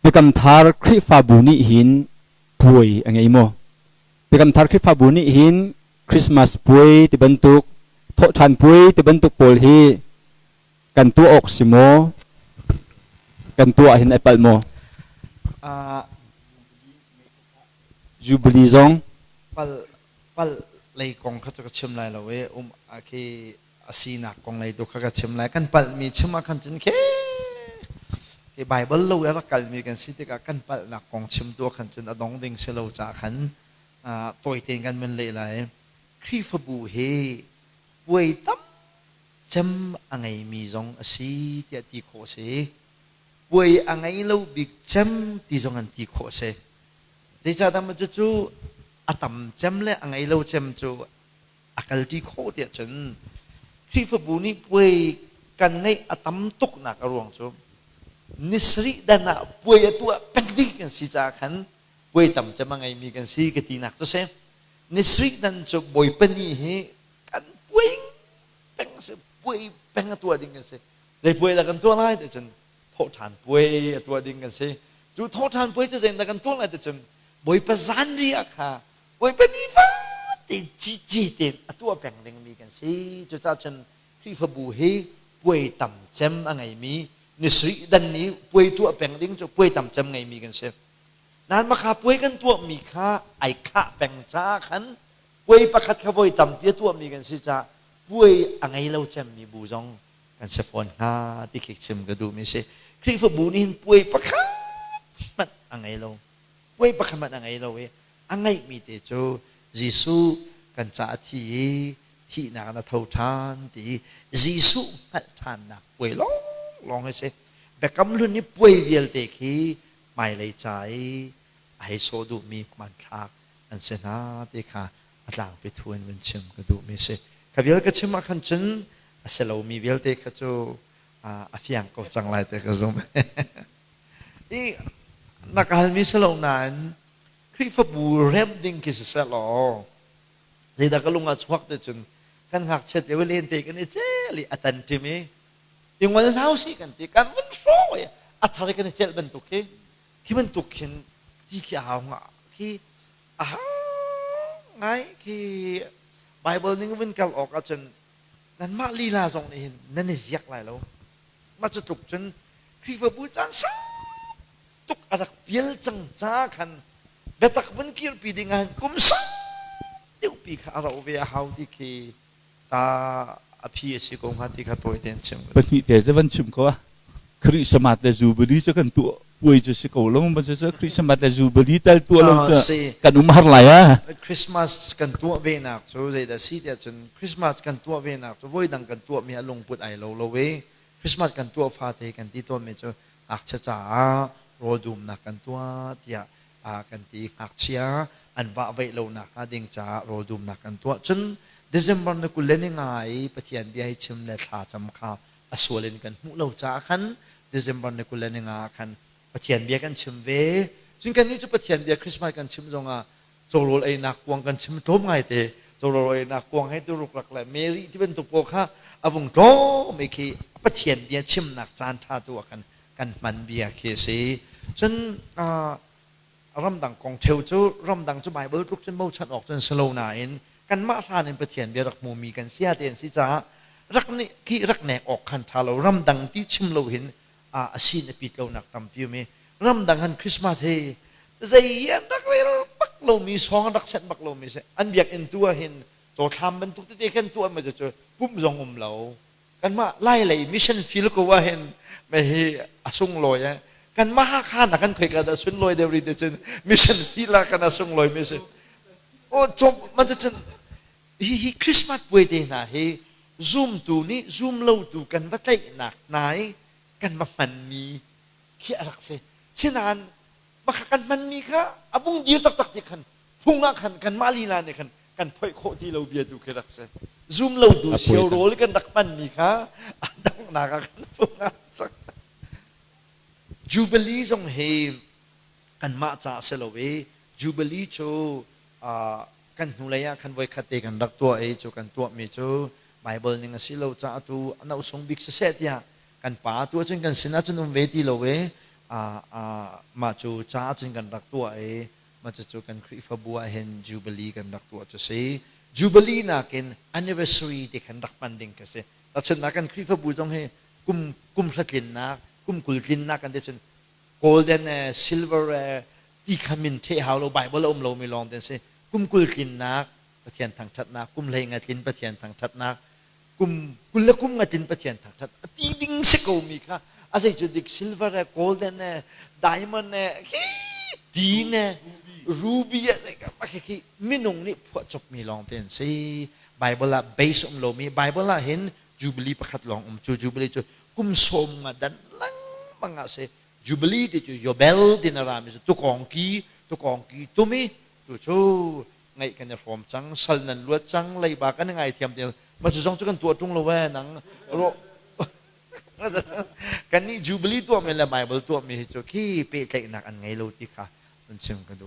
Biakam Thar Khrihfabu nih hin puai a ngei maw? Biakam Thar Khrihfabu nih hin Christmas puai ti bantuk, thawhṭhan puai ti bantuk pawl hi kan tuah awk si maw? Kan tuah hin ai palh maw? Jubilee zong Pal pal lei kong kha cu ka chim lai lo i um khi a sinak kong lei tu kha ka chim lai. Kan palhmi chim ah khan cun khi khi Bible lo i a rak kalmi kan si tikah kan palhnak kong chim tu ah khan cun a dong ding si lo caah khan tawi tein kan min leh lai. Khrihfabu hi puai tam cem a ngeimi zong a si tiah ti khawh a si. Puai a ngei lo bik cem ti zong an ti khawh a si. Zeicahdah maw cucu a tam cem le a ngei lo cem cu a kalṭi khawh tiah cun Khrihfabu nih puai kan ngeih a tam tuknak a ruang cu ni sarih dan ah puai a tuah peng ding kan si caah khan puai tam cem a ngeimi kan si ka tinak cu si. Ni sarih dan cu Bawipa ni hi kan puai peng si, puai peng a tuah ding kan si. Zei puai dah kan tuah lai ti cun thawhṭhan puai a tuah ding kan si. Cu thawhṭhan puai cu zeidah kan tuah lai ti cun Bawipa zanriah kha Bawipa ni fate cici tein a tuah peng dingmi kan si. Cucaah cun Khrihfabu hi puai tam cem a ngeimi ni sarih dan ni puai tuah peng ding cu puai tam cem ngeimi kan si. Nain makha puai kan tuahmi kha ai khah peng caah khan puai pakhat kha voi tampi a tuahmi kan si caah puai a ngei lo cemmi bu zong kan si fawn hnga ti khi chim ka duhmi si. Khrihfabu nih hin puai pakhat hmanh a ngei lo. Puai pakhat hmanh a ngei lo i a ngeihmi te cu Jesuh kan ca a thi i thihnak in a tho ṭhan ti i Jesuh hngalh ṭhannak puai lawnglawng hi si. Biakam Hlun i puai vialte khi hmailei ca i a hei sawh duhmi hmanthlak an si hna ti kha a tlangpi thu in vun chim ka duhmi si. Kha vial ka chim ah khan cun a si lomi vialte kha cu a fiang ko cang lai te ka zum. I na ka halmi si lo nain Khrihfabu remh ding khi siseh law zeidah ka lung ah chuak te cun kan ngakchiat lio lente kan i cel i a tan ṭim i i ngol hna usih kan ti, kan vun hrawng i a thar i kan i celh bantuk khi, khi bantuk khin ti khi a hau nga khi a har ngai. Khi Bible ning vun kal awk ahcun nanmah lila zong nih hin nan i ziak lai lo. Mah cu tluk cun Khrihfabu caan sau tuk a rak pial cang caah khan biatak vun kirpi ding ah hin kum sau deuhpi kha a rauh ve a hau ti khi ta a phi a si ko hnga ti kha tawi tein chim. Pahnih te cu van chim ko ah Christmas le Jubilee cu kan tuah puai cu si ko lo ma cu Christmas le Jubilee tal tuah lo cu kan um har lai ah. Christmas kan tuah ve nak cu zeidah si tiah cun Christmas kan tuah ve nak cu voidang kan tuah mi a lungput ai lo lo i Christmas kan tuah fate kan ti tawn mi cu ngakchia caah rawl dumnak kan tuah tiah kan ti. Ngakchia an vahveih lonak hnga ding caah rawl dumnak kan tuah. Cun December ni 25 i Pathian bia hi chim le thlacam kha a sual in kan hmuh lo caah khan December ni 25 ah khan Pathian bia kan chim ve. Cun kannih cu Pathian bia Christmas kan chim zongah cawrawl einak kuang kan chim tlawm ngaite. Cawrawl einak kuang he turuk rak le Mary ti bantuk pawl kha a vung tlawm i khi Pathian bia chimnak caan ṭha tu ah khan kan hman bia khi a si. Cun ramdang kong ṭheu cu, ramdang cu Bible tluk cun bochan awk cun si lo nain kanmah hlan in Pathian bia rak hmumi kan sia te an si caah rak nih khi rak nek awk khan ṭha lo. Ramdang ti chim lo hin a sin a pit lonak tampi um i ramdang han Christmas hi zei an rak rel bak lomi, song an rak senh bak lomi si. An biakinn tu ah hin cawthlam bantuk tete khan tuah ma cu pumh zong um lo. Kanmah Lai lei mission field ko ah hin me hi a sunglawi eh. Kanmah Hakha na kan khoi ka dah sunlawi deuh ri te cun mission field ah kan a sunglawi mi si o chom man cun hi hi Christmas puai te hna hi zumtu nih zum lo tu kan va tlaihnak hna i kan va hmanmi khi a rak si. Sinain maka kan hmanmi kha a bung dir taktak ti khan phung ah khan kanmah lila nih khan kan phoih khawh ti lo bia tu khi rak si. Zum lo tu sio rawl kan rak hmanmi kha a donghnak ah kan phung ah sak. Jubilee zong hi kanmah ca a si lo i Jubilee cu kan hnulei ah khan voikhat te kan rak tuah i cu kan tuahmi cu Bible ning a si lo caah tu a nosung bik siseh tiah kan pa tu ahcun kan sin ahcun um ve ti lo i. Mah cu ca cun kan rak tuah i mah cucu kan Khrihfabu ah hin Jubilee kan rak tuah cu si. Jubilee nakin anniversary ti khan rak hman ding ka si. Tahchunhnak kan Khrihfabu zong hi kum kum hra tlinnak, kum 20 tlinnak kan ti cun golden eh silver eh ti kha min ṭheh hau lo Bible a um lomi lawng te an si. Kum 20 tlinnak Pathian thangṭhatnak, kum 15 tlin Pathian thangṭhatnak, kum 20 le kum nga tlin Pathian thangṭhat a ti ding si ko mi kha a zei cu dik silver e golden e diamond e khi tin e ruby e zei ka khi khi minung nih phuah cop mi lawng te an si. Bible ah base um lomi Bible ah hin Jubilee pakhat lawng um. Cu Jubilee cu kum 50 dan lengmang ah si. Jubilee ti cu Yobel tin a rami cu tukawngki tukawngki tumi tu cu ngaih kan i hrawm cang, sal nan luat cang, leiba kan i ngaithiam ti ma cu zong cu kan tuah ṭung lo ee. Nang ro kan nih Jubilee tuahmi le Bible tuahmi hi cu khi pehtlaihnak an ngei lo ti kha hun chim ka duh.